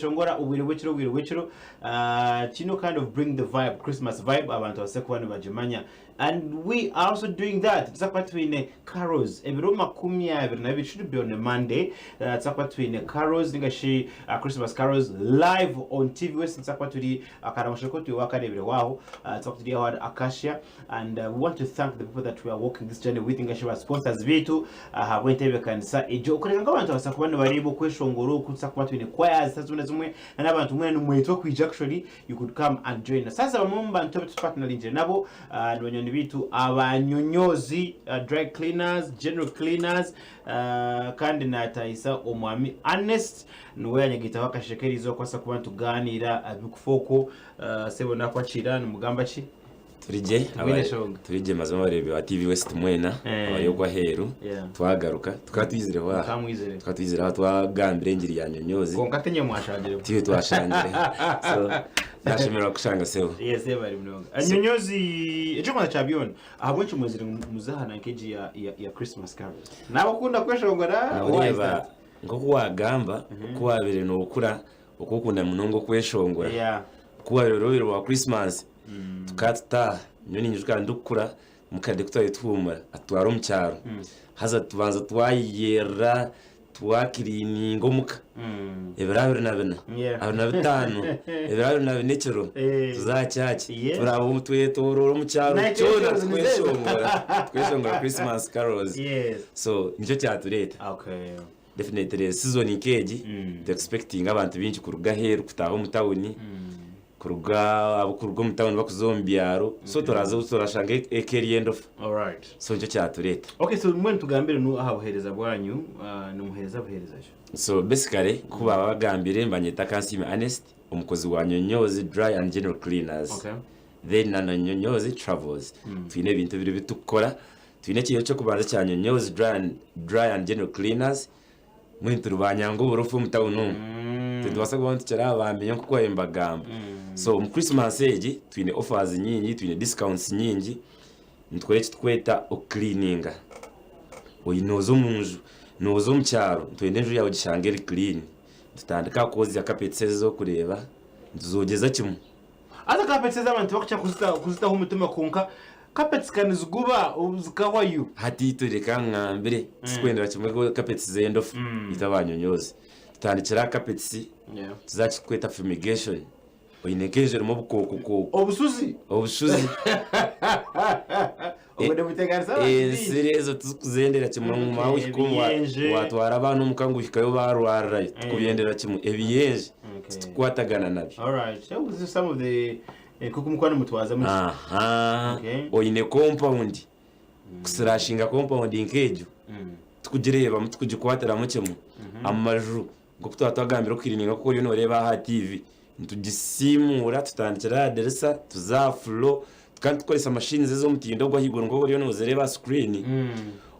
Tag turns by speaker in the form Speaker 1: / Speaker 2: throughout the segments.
Speaker 1: Kweshongora obwire bw'ekiro obwire bw'ekiro kino kind of bring the vibe Christmas vibe abantu babaase kuba nibagimanya and we are also doing that nituza kuba twine carols ebiro 22 should be on a Monday nituza kuba twine carols ninga shi Christmas carols live on TV West nituza kuba turi akarango ko turi wakarebireho aho nituza kuba turi aho Acacia and we want to thank the people that we are walking this journey with ninga shi ba sponsors baitu ahabw'entebeekanisa egyo okureka ngu abantu babaasa kuba nibareeba okweshongora oku tuza kuba twine choirs zitari zimwe na zimwe na n'abantu mwena nimwetwa kwija actually you could come and join us haza bamwe omu bantu abu tupartneringire nabo ah, ni banywani baitu aba Nyonyozi ah, dry cleaners general cleaners ah, kandi natahisa omwami Ernest niwe yanyegaitaho akasheshe k'eriizooba kubaasa kuba nitugaaniira ebikufa okwo Ah, sebo nakwakira nimugamba ki
Speaker 2: Turigye
Speaker 1: Tubwine eshonga.
Speaker 2: turigye mazima abareebi ba TV West mwena
Speaker 1: Eh.
Speaker 2: abari okwo aheeru
Speaker 1: Yeah.
Speaker 2: twagaruka tukaba twizireho aha
Speaker 1: Mukamwizire.
Speaker 2: tukaba twizireho aha twagambira engiri ya Nyonyozi
Speaker 1: Kwonka tinye mwashangire.
Speaker 2: tiwe twashangire so nashemererwa kushanga sebo
Speaker 1: Yes, ebari munonga. Nyonyozi ekyokubanza kya byona ahabw'enki mwezire ngu muze aha nanka egi ya, ya, ya Christmas carols. Nabakunda kweshongora why is
Speaker 2: Noreeba
Speaker 1: that?
Speaker 2: nk'oku wagamba ku wabaire nokura okukunda munonga okweshongora
Speaker 1: Yeah.
Speaker 2: ku wabaire ori obwire bwa Christmas Tukaba tutaaha, nyowe ninyijuka ndikukura mukadde ku twaabaire tuhuumura atutwara omu kyaro haza tubanza twayeyerera twakiriininga omuka ebiro 24, 25, ebiro 24 ekiro tuza aha kyaki turaba twetoroora omu kyaro kyona tweshongora tweshongora Christmas carols so nikyo kyatureeta. Definitely season nk'egi tu expectinga abantu baingi kuruga aheeru kutaaha omu tawuni. Kuruga abarikuruga omu tawuni barikuza omu byaro so turaza turashanga eka eri endofa
Speaker 1: Alright.
Speaker 2: so nikyo kyatureeta.
Speaker 1: Okay, so mbwenu tugambire nu aha buheereza bwanyu, ah, nimuheereza buheereza ki?
Speaker 2: So basically nkoku baaba bagambire nibanyeta Kansiime Ernest omukozi wa Nyonyozi Dry and General Cleaners
Speaker 1: Okay.
Speaker 2: then na na Nyonyozi Travels. Twine ebintu ebiri ebitukukora, twine ekintu eky'okubanza ekya Nyonyozi Dry and Dry and General Cleaners Mbwenu turi ba nyanga oburofa omu tawuni omu. Titubaasa kuba nitukira aha bamenya nk'oku baabaire nibagamba. So omu Christmas egi twine offers nyingi, twine discounts nyingi, nitukora eki turikweta okukiliininga. Oine nooza omu nju, nooza omu kyaro, nitwenda enju yaawe ogishange eri clean. Nitutandika aha kwozya carpets ezi orikureeba, nituzogyeza kimwe.
Speaker 1: Haza carpets ezi abantu tibakukira kuzita kuzitaho omutima kwonka carpets ka niziguba zikahwayo.
Speaker 2: Hati itwe reka ngambire titukwendera kimwe ku carpets z'endofa itwe abanyonyozi. Tutandikire aha carpets tuze aha kitukweta fumigation. Oine nk'enju erimu obukookokoko.
Speaker 1: Obushuzi.
Speaker 2: Obushuzi.
Speaker 1: Obwo nibuteganisa abantu baingi.
Speaker 2: Ensiri ezo tizikuzendera kimwe ngu
Speaker 1: Okay,
Speaker 2: wahika omu wa-
Speaker 1: ebiyenje.
Speaker 2: watwara abaana omuka ngu ohikayo barwarirayo tikubyendera kimwe ebiyenje
Speaker 1: Okay.
Speaker 2: titukukwatagana nabyo
Speaker 1: Alright, so this is some of the nk'oku mukuba nimutwaza muti.
Speaker 2: Aha.
Speaker 1: Okay.
Speaker 2: Oine compound kusirashinga compound nk'egyo tikugireebamu tikugikwatiramu kimwe amaju nk'oku twaba twagambire okukirininga nk'oku oriyo nooreeba aha TV Nitugisiimuura tutandikira aha dirisa tuza aha fulo kandi tukoresa machines ez'omutindo ogw'ahaiguru nk'oku oriyo noozireeba aha screen.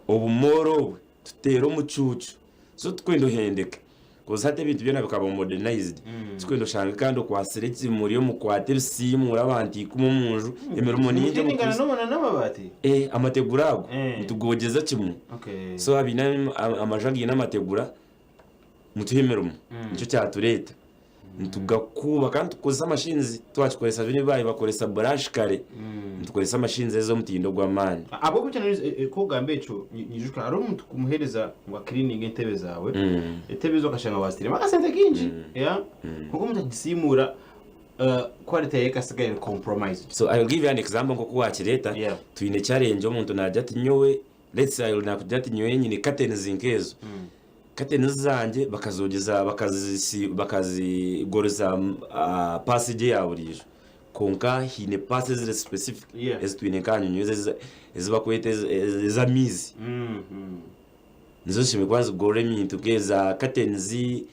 Speaker 2: Obumooro obwe tuteera omucuucu so turikwenda ohendeke coz hati ebintu byona bikaba modernized turikwenda oshange kandi okwatsire ekimuri omukwate ebisiimuura abantu ikumi omu nju emirimo ningi omu
Speaker 1: Mukiringana n'omwana n'amabaati?
Speaker 2: Eh, amategura ago
Speaker 1: Eh.
Speaker 2: nitugogyeza kimwe
Speaker 1: Okay.
Speaker 2: so abaine amaju againe amategura Nituha emirimo nikyo kyatureeta nitugakuuba kandi tukozesa machines twakikoresa binu ebi bakoresa burashi kare nitukoresa machines ez'omutindo gw'amaani.
Speaker 1: Ahabw'okuba ekyo nari ku ogamba ekyo nyijuka hariho omuntu kumuheereza ngu akiriininge entebe zaawe, entebe ezo okashanga waazitairemu akasente kaingi yeah kwonka omuntu akagisiimuura quality yayo ekasigara eri compromised.
Speaker 2: So I will give you an example nk'oku waakireeta,
Speaker 1: Yeah.
Speaker 2: twine challenge omuntu naagira ati nyowe let's say naakugira ati nyowe nyine curtains nk'ezo, Kateni zangye bakazogyeza bakazigoreza paasi gye ya buriijo kwonka haine paasi eziri specific ezi twine nka aha nyonyi ezi barikweta ez'amaizi nizo zishemereire kuba nizigorora ebintu nk'eza katenizi,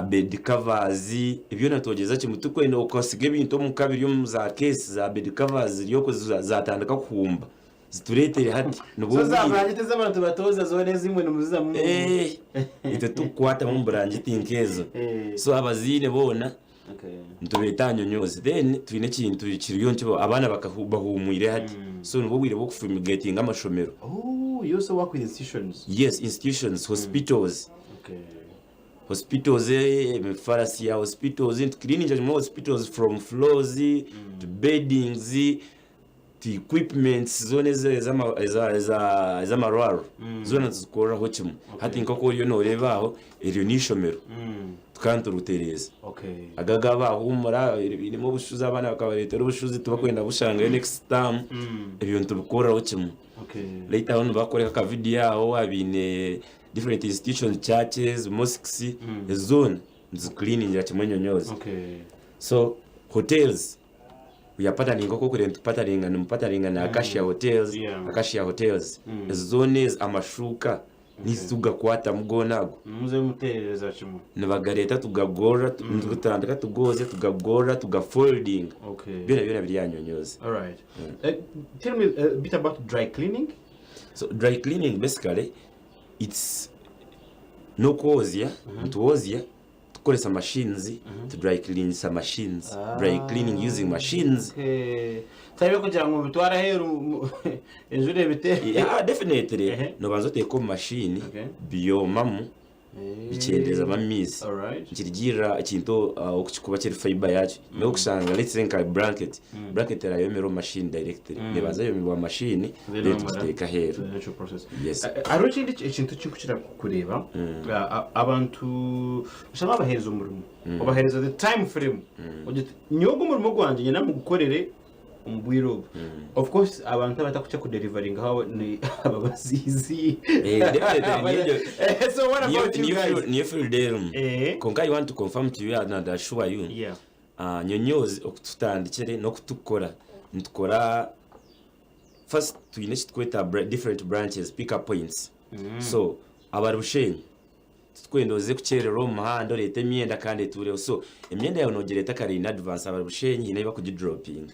Speaker 2: bedi kavazi byona nitwogyeza kimwe tirikwenda okasiga ebintu omuka biri omu za keesi za bedi kavazi ziri okwo zatandika kuhumba. Zitureetere hati nibwo
Speaker 1: So za
Speaker 2: bwire.
Speaker 1: burangiti ez'abantu batooza zoona ezimwe nimuzizamu?
Speaker 2: Eh, itwe titukukwatamu omu burangiti nk'ezo.
Speaker 1: Eh.
Speaker 2: So abazaire boona
Speaker 1: Okay.
Speaker 2: nitubeeta aha nyonyoozi. Then twine ekintu kiriyo nikyo abaana bakahu bahuumwire hati. So nibwo bwire bw'okufumigatinga amashomero.
Speaker 1: Oh, you also work with institutions?
Speaker 2: Yes, institutions, hospitals.
Speaker 1: Okay.
Speaker 2: Hospitals, emifarasi ya hospitals, nitukiriiningira kimwe hospitals from floors to beddings to equipments zoona ez'amarwariro zoona nituzikoreraho kimwe. Hati nk'oku oriyo nooreeba aho, eryo n'eishomero tukaba niturutereeza. Aga aga baahuumura bainemu obushuzi abaana bakabareetera obushuzi tibakwenda bushangayo next term, ebyo nitubikoreraho kimwe. Later on nibakworeka akavidiyo aho abaine different institutions, churches, mosques, ezo zoona nituzicleaningira kimwe enyonyoozi. So hotels we are partnering nk'oku orikureeba nitupataringa nimupataringa na Acacia Hotels,
Speaker 1: Yeah.
Speaker 2: Acacia Hotels. Ezo zoona ezo amashuuka niitwe tugakwatamu goona ago.
Speaker 1: Muze muteerereza kimwe.
Speaker 2: Nibagareeta tugagorora, tu- nitutandika tugoozya tugagorora tugafoldinga.
Speaker 1: Okay.
Speaker 2: Byona byona biri aha nyonyoozi.
Speaker 1: All right. Tell me a bit about dry cleaning.
Speaker 2: So dry cleaning basically it's n'okwozya, nitwozya tukukoresa machines to dry cleanisa machines dry cleaning using machines
Speaker 1: Okay. Tari kugira ngu bitware aheeru enjura ebiteere.
Speaker 2: Yeah, definitely
Speaker 1: Ehe.
Speaker 2: nobanza oteeka omu mashini
Speaker 1: Okay.
Speaker 2: byomamu bikyendeezamu amaizi
Speaker 1: Alright.
Speaker 2: nikirugirira ekintu oku kirikuba kiri fibre yakyo n'okushanga let's say nka blanket blanket erayomera omu mashini directly nebanza yomibwa mashini
Speaker 1: Then
Speaker 2: then
Speaker 1: wamara.
Speaker 2: tugiteeka aheeru
Speaker 1: The natural process.
Speaker 2: Yes.
Speaker 1: Hariho ekindi ekintu ekindikukira kureeba abantu oshanga wabaheereza omurimo obaheereza the time frame ogira oti nyowe ogu omurimo gwangye nyenda mugukorere omu bwire obu of course abantu abatakukira kuderivaringaho abo ni ababaziizi
Speaker 2: Eh, definitely, niyo-
Speaker 1: so what about you guys
Speaker 2: niyo field erimu
Speaker 1: Eh.
Speaker 2: kwonka i want to confirm to you and assure you
Speaker 1: yeah
Speaker 2: Nyonyozi oku tutandikire n'oku tukukora nitukora first twine eki tukweta different branches pick up points so abari Bushenyi titukwenda oze kukyererwa omu muhanda oreete emyenda kandi etuureho so emyenda yaawe nogireeta kare in advance abari Bushenyi haine ahu bakugidoropinga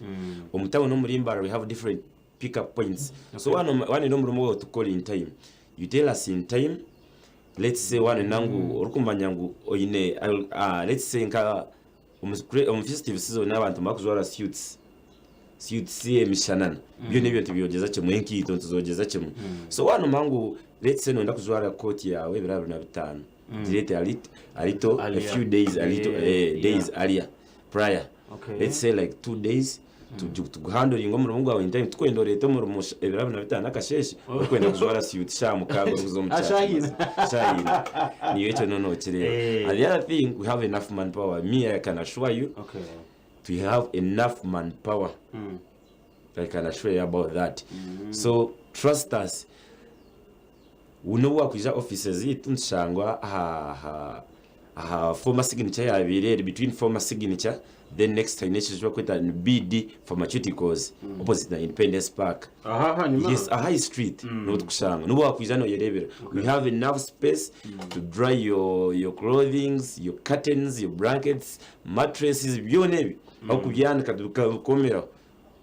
Speaker 2: omu tawuni omuri Mbarara we have different pick up points so waaba noyenda omurimo gwawe tukukore in time you tell us in time let's say waaba noyenda ngu orikumanya ngu oine let's say nka Omu festive season abantu nibakujwara suits, suits emishanana byona ebyo nitubyogyeza kimwe enkaito nituzogyeza kimwe so waaba nomanya ngu let's say noyenda kujwara kooti yaawe ebiro 25 gireete a little a few days a little days earlier prior let's say like 2 days tuguhandoringe omurimo gwawe in time tikwenda oreete omurimo ebiro 25 akasheeshe orikwenda kujwara suit shaaha mukaaga orikuza omu church shaaha ina niiwe ekyo noona okireeba and the other thing we have enough man power me I can assure you we have enough man power I can assure you about that so trust us N'obu wakwija office zaitu nitushangwa aha aha former signature yabaire eri between former signature then next haine ekiju barikweta ni BD pharmaceuticals opposite na Independence Park.
Speaker 1: Aha ahanyima?
Speaker 2: Yes, aha high street niho tukushanga. N'obu wakwija noyerebera. We have enough space to dry your your clothings, your curtains, your blankets, mattresses byona ebyo. Ahu kubyanika bikoomeraho.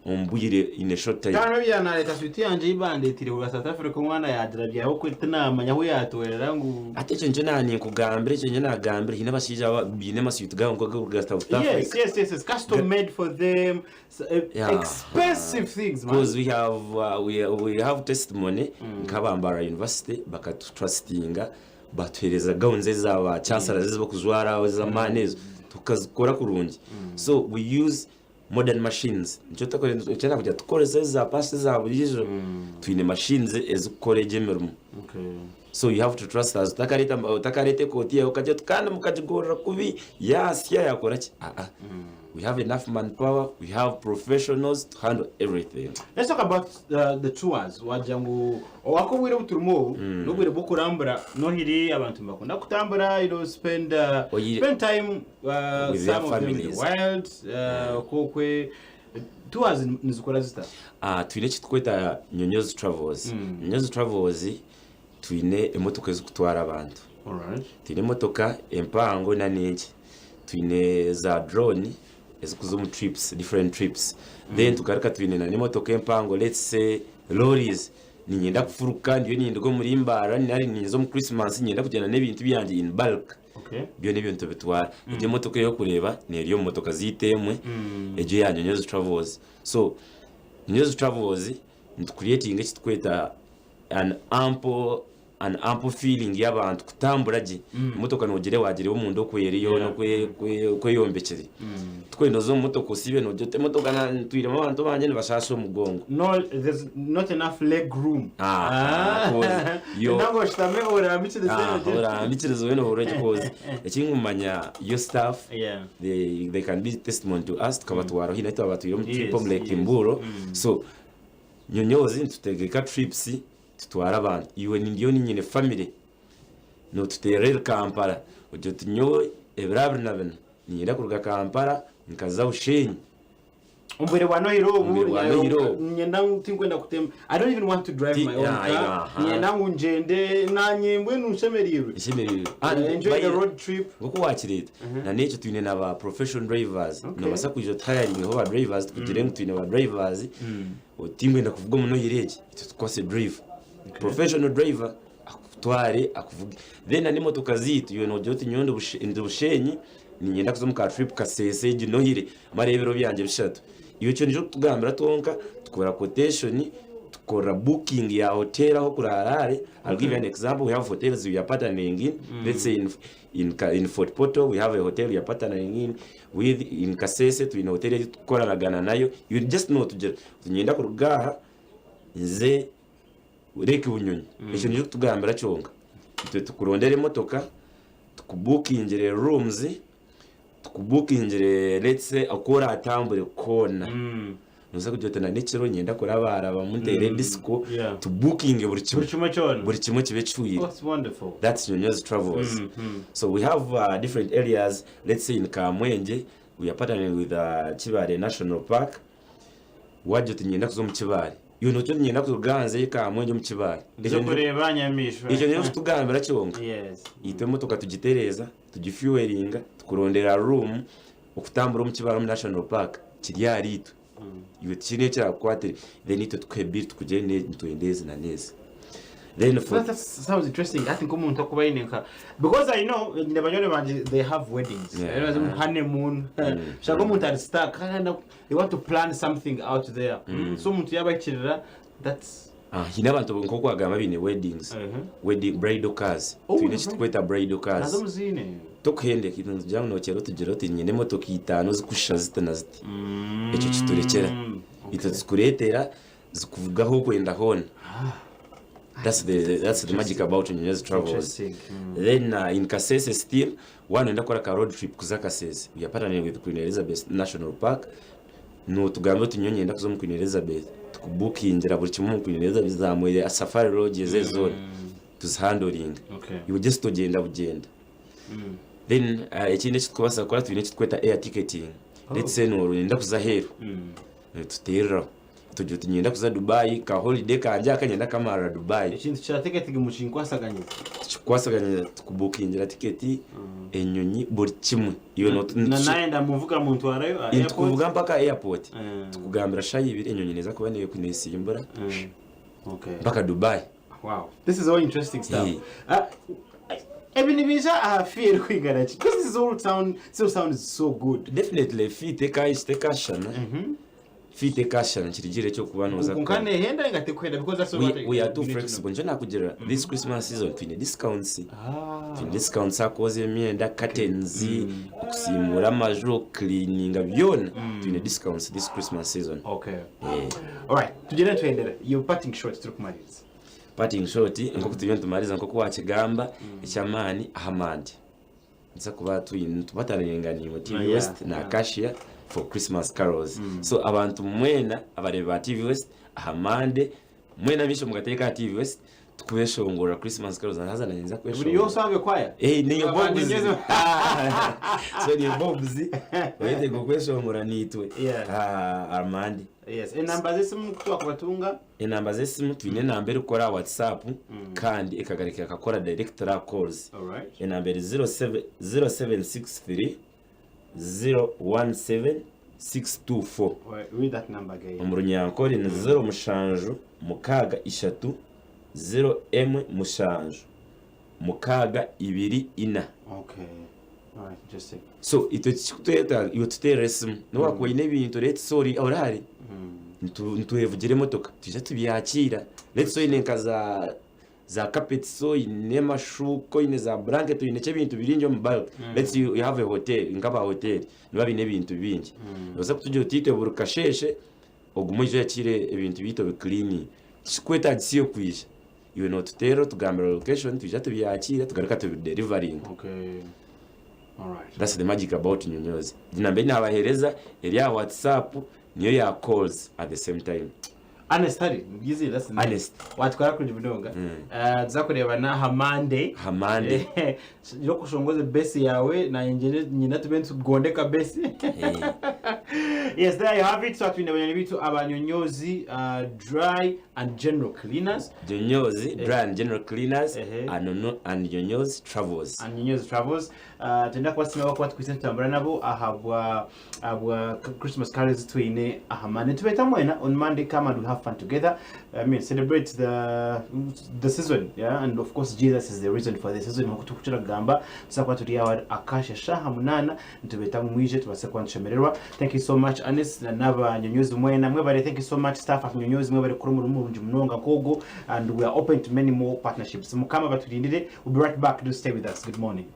Speaker 2: omu bwire in a short time.
Speaker 1: Kandi obu yanareeta sweet yangye ei bandeeteire kuruga South Africa omwana yaagira byawe kwe tinamanya ahu yaatwerera ngu.
Speaker 2: Hati ekyo nikyo naninkugambira ekyo nikyo nagambire haine abashaija baine amaswiti gaabo nk'agarikuruga South
Speaker 1: Yes,
Speaker 2: Africa.
Speaker 1: yes, custom made for them
Speaker 2: Yeah.
Speaker 1: expensive things man.
Speaker 2: Because we have testimony nk'aba Mbarara University bakatutrustinga batuheereza gowns eza ba chancellors ezi barikujwara aho ez'amaani ezo tukazikora kurungi so we use Modern machines nikyo turikwenda kugira tukorese ezi za paasi eza buriijo twine machines ezikukora egyo emirimo so you have to trust us otakareeta ekooti yaawe okagira oti kandi mukagigorora kubi yaasya yakora ki aa we have enough man power we have professionals to handle everything.
Speaker 1: Let's talk about the tours wagira ngu owaka obwire obu turimu obu n'obwire bw'okurambura nohiri abantu nibakunda kutambura you know spend spend time
Speaker 2: With their
Speaker 1: some of them in the
Speaker 2: families.
Speaker 1: wild okwo tours nizikora zita?
Speaker 2: Twine eki turikweta Nyonyozi Travels. Nyonyozi Travels twine emotoka ezirikutwara abantu. Twine emotoka empango n'enkye. Twine za drone ezirikuza omu trips, different trips. Then tugaruka twine n'emotoka empango let's say lorries. Niinyenda kufuruka ndiyo ninduga omuri Mbarara nari ninza omu Christmas niinyenda kugyenda n'ebintu byangye in bulk. Byona ebyo nitubitwara. Egyo emotoka ei orikureeba neeri omu motoka zaitu emwe, egyo eya Nyonyozi Travels. So Nyonyozi Travels nitucreatinga eki turikweta an ample. an ample feeling y'abantu kutambura gye. Emotoka nogira wagira omunda oku eri yoona oku oku eyombekire. Tikwenda oze omu motoka osiibe nogira oti emotoka na ntwiremu abantu bangye nibashaasha omugongo.
Speaker 1: No, there's not enough leg room.
Speaker 2: Ah, cause yo-
Speaker 1: Nangwa oshutame orambikirize
Speaker 2: Ah,
Speaker 1: ogire-
Speaker 2: orambikirize weena ohurire gye cause ekinkumanya your staff
Speaker 1: Yeah.
Speaker 2: they can be testimony to us tukabatwara hiine ahu twabatwire omu trip omu Lake Mburo. So nyonyozi nitutegeka trips tutware abantu. Iwe ndiyo niinyine family notuteerera eri Kampala ogira oti nyowe ebiro 24 niinyenda kuruga Kampala nkaza Bushenyi.
Speaker 1: Omu bwire bwa Nohiri obu
Speaker 2: Omu bwire bwa Nohiri obu.
Speaker 1: niinyenda ngu tinkwenda kutemba I don't even want to drive
Speaker 2: Ti-
Speaker 1: my own
Speaker 2: yeah,
Speaker 1: car.
Speaker 2: yeah,
Speaker 1: Niinyenda ngu ngyende naanye mbwenu nshemereirwe.
Speaker 2: Nshemereirwe.
Speaker 1: Enjoy the
Speaker 2: By-
Speaker 1: road trip.
Speaker 2: Nk'oku waakireeta na n'ekyo twine na ba professional drivers.
Speaker 1: Okay.
Speaker 2: Noobaasa kwija otuhayaringeho ba drivers tukugire ngu twine ba drivers otinkwenda kuvuga omu Nohiri egi itwe tukukwase driver. Professional driver akutware akuvuge. Then na n'emotoka zaitu iwe noogira oti nyowe ndi Bushenyi niinyenda kuza omu ka trip Kasese egi Nohiri mara ebiro byangye bishatu. Iwe ekyo noija kutugambira twonka tukora quotation, tukora booking ya hotel ahu okuraaraare. I'll give you an example, we have hotels we are partnering in, let's say in Fort Portal we have a hotel we are partnering in with, in Kasese twine hotel ei turikukoragana nayo, you just nootugira oti niinyenda kuruga aha nze Lake Bunyonyi. Ekyo noija kutugambira kyonka. Itwe tukurondere emotoka, tukubukingire rooms, tukubukingire let's say oku oratambure kwona. Noza kugira oti nanekiro niinyenda kurabarabamu nteere disco, tubukinge buri kimwe.
Speaker 1: Buri kimwe kyona.
Speaker 2: Buri kimwe kibe kihweire.
Speaker 1: Oh, it's wonderful.
Speaker 2: That's Nyonyozi Travels. So we have different areas, let's say in Kamwengye, we are partnering with Kibale National Park. Wagira oti niinyenda kuza omu Kibale, iwe noogira oti niinyenda kuruga aha nze Kamwengye omu Kibale.
Speaker 1: Nze kureeba nyamaishwa.
Speaker 2: Ekyo nikyo orikutugambira kyonka.
Speaker 1: Yes.
Speaker 2: Itwe emotoka tugitereeza, tugifuelinga, tukurondera room, okutambura omu Kibale omu National Park kiri ahariitwe. Iwe tihaine ekirakukwatire. Then itwe tukuhe bill tukugire nitwenda ezi na n'ezi. Then for
Speaker 1: That sounds interesting. I think omuntu akuba aine nka because I know nyine banywani bangye they have weddings.
Speaker 2: Yeah.
Speaker 1: Honeymoon. Shaka omuntu ari stuck. They want to plan something out there. So omuntu yaaba ahikirira that's
Speaker 2: Ah, haine abantu nk'oku wagamba baine weddings, wedding bridal cars.
Speaker 1: Oh,
Speaker 2: Twine eki tukweta bridal cars.
Speaker 1: Nazo muziine.
Speaker 2: Tokuhendeka itwe nitugira ngu nokyera otugire oti nyine emotoka itaano zikushusha ziti na ziti. Ekyo kiturekyera. Itwe tuzikureetera zikuvuga ahu orikwenda hoona. That's the, that's the magic about Nyonyozi Travels.
Speaker 1: Interesting.
Speaker 2: Then in Kasese still, waaba noyenda kukora ka road trip kuza Kasese, we are partnering with Queen Elizabeth National Park. Notugambira oti nyowe niinyenda kuza omu Queen Elizabeth, tukubukingira buri kimwe omu Queen Elizabeth, za Mwere, Safari Lodges ezo zoona, tuzihandoringa.
Speaker 1: Okay.
Speaker 2: Iwe just ogyenda bugyenda. Then ekindi eki turikubaasa kukora twine eki turikweta air ticketing. Let's say noyenda kuza aheeru, nituteereraho. Tugira oti niinyenda kuza Dubai, ka holiday kangye aka niinyenda kukamarira Dubai.
Speaker 1: Ekintu kya ticketing mukinkwasaganyise.
Speaker 2: Tukikwasaganyise tukubukingira tiketi, enyonyi, buri kimwe. Iwe
Speaker 1: Na nayenda munvuga muntwarayo aha airport.
Speaker 2: Nitukuvuga mpaka aha airport, tukugambira shaaha ibiri enyonyi neeza kuba neesimbura mpaka Dubai.
Speaker 1: Wow, this is all interesting stuff. Ebi nibiija aha fee erikwingana ki? Because this is all sound, still sounds so good.
Speaker 2: Definitely fee tekashushana. Fee tekashushana nikirigiirira eky'orikuba nooza
Speaker 1: Kwonka
Speaker 2: kukora.
Speaker 1: neehenda ninga tekuhenda because that's what
Speaker 2: We, we are too
Speaker 1: we need to
Speaker 2: flexible. Nikyo nakugira this Christmas season twine discounts.
Speaker 1: know.
Speaker 2: Twine discounts aha kwozya emyenda, curtains, okusiimuura amaju, okucleaninga byona. Twine discounts this Christmas season.
Speaker 1: Okay.
Speaker 2: Eh.
Speaker 1: Alright, tugyende nituhendera. Your parting shot turikumaririza.
Speaker 2: Parting shot nk'oku turiyo nitumariza nk'oku wakigamba eky'amaani aha mande. Nituza kuba twine nitubatanenga naimwe TV
Speaker 1: Yeah,
Speaker 2: West na Acacia for Christmas carols. So abantu mwena abareebi ba TV West aha Monday mwena amaisho mugateeke aha TV West tukubeshongorera Christmas carols na haza nanye ninza
Speaker 1: Buri
Speaker 2: kweshongora.
Speaker 1: also have a choir.
Speaker 2: Eh, niyo
Speaker 1: Abantu
Speaker 2: Bobs.
Speaker 1: ngeze-
Speaker 2: So niyo Bobs. Oyetega okweshongora naitwe.
Speaker 1: Yeah.
Speaker 2: Ah, Armand.
Speaker 1: Yes, enamba z'esimu kutwakubatunga.
Speaker 2: Enamba z'esimu twine enamba erikukora aha WhatsApp kandi ekagaruka ekakora direct aha calls.
Speaker 1: Alright.
Speaker 2: Enamba eri 07 0763 017 624.
Speaker 1: Alright, read that number again.
Speaker 2: Omu Runyankore ni 07 6 3 0 1 7 6 2 4.
Speaker 1: Okay. Alright, interesting.
Speaker 2: So itwe tikikutwetaaga iwe tuteerere esimu. N'obu waakuba oine ebintu let's say ori ori hare, nitwevugira emotoka twija tubyakiira. Let's say oine nka za. za carpets, oine amashuuka, oine za blanket, oine ki ebintu biringi omu bulk. Let's say you have a hotel, nk'aba hotel nibaba baine ebintu bingi. Noobaasa kutugira oti itwe buri kasheeshe ogume oije oyakiire ebintu byaitu obicleaninge. Tikikwetaagisa iwe kwija, iwe nootuteerera otugambira location twija tubyakiire tugaruka tubidelivaringa.
Speaker 1: Okay. Alright.
Speaker 2: That's the magic about Nyonyozi. Egi namba ei naabaheereza eri aha WhatsApp niyo ya calls at the same time.
Speaker 1: Ernest hari byizi that's the name.
Speaker 2: Ernest.
Speaker 1: Watwara kurungi munonga. Eh, tuza kureebana aha Monday.
Speaker 2: Aha Monday.
Speaker 1: Yokushongoza besi yawe naanye ngyende nyina tube nitugondeka besi. Yes, there you have it. So twine abanyoni bitu abanyonyozi dry and general cleaners.
Speaker 2: Nyonyozi Dry and General Cleaners
Speaker 1: Ehe.
Speaker 2: and Nono and Nyonyozi Travels.
Speaker 1: And Nyonyozi Travels. Twenda kubasiima ahabw'okuba tukwitse nitutambura nabo ahabwa ahabwa Christmas carols ezi twine aha Monday. Nitubeeta mwena on Monday come and we have fun together. I mean celebrate the season yeah and of course Jesus is the reason for the season nk'oku turikukira kugamba tuza kuba turi aho akasha shaaha munaana nitubeeta ngu mwije tubaase kuba nitushemererwa. Thank you so much Ernest na n'abanyonyozi mwena mwebare thank you so much staff at Nyonyozi mwebare kukora omurimo murungi munonga nk'ogu and we are open to many more partnerships. Mukama abaturindire we'll be right back do stay with us. Good morning.